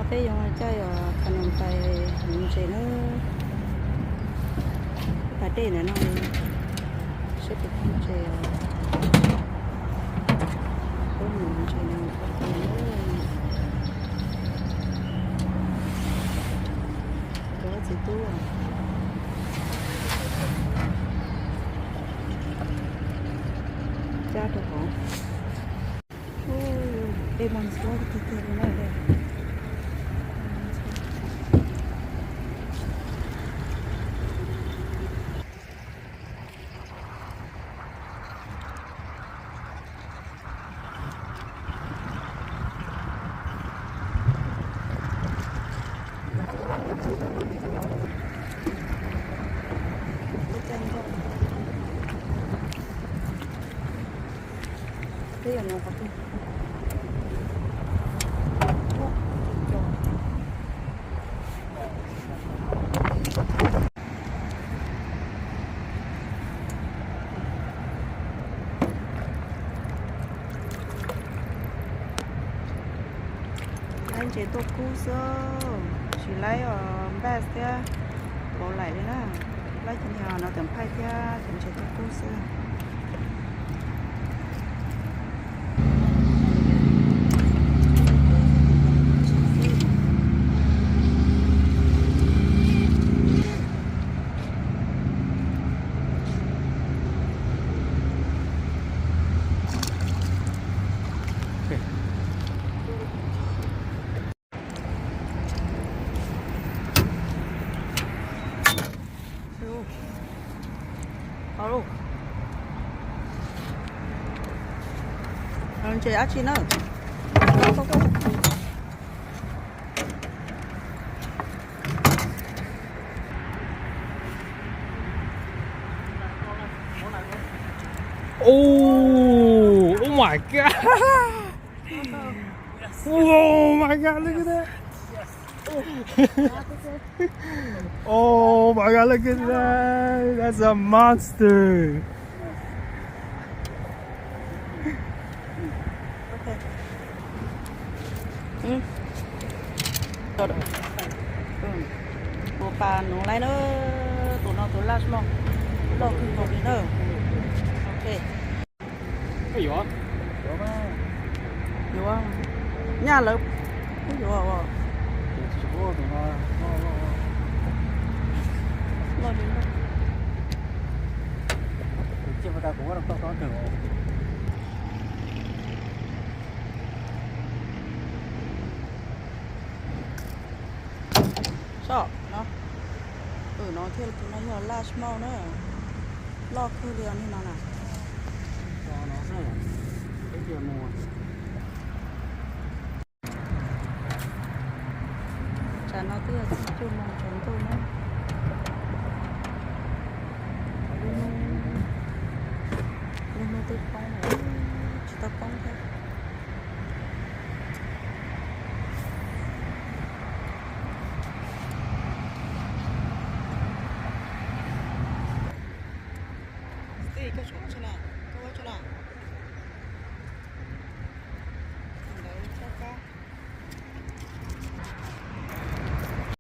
Peb yuav caij os Phnom Penh mus ntses na. Pas dej ntawm no, seb puas muaj ntses os. Peb mus ntses no, cov txiv tub cab rau hauv. Ej, mas ntxhua tiag tiag li na. Laib ntses tuaj kub xwb, tsis laib os npaj thiab, pauv laim li na. Laib cov niag no tam phaij thiab cov ntses tuaj kub xwb. Ntses dab tsi na? Oh, oh my God. Oh my God, look at that. Oh my God, look at that. That's a monster. Tus pas nuv laib na, tus no tus laj smoke, loj kawg nkaus li na. Ok. Yuav, nyaj lawv kuj yuav. Loj li loj. Soj no, tus no thiab tus no yog laj smoke na, loj kawg li os niag no na. Tsam no twb yog txog cuaj moos tsaus ntuj na. Lub hnub, lub hnub twb poob lawm, tsis tau poob thiab. Steve, koj tshuav tso na, koj ua tso na.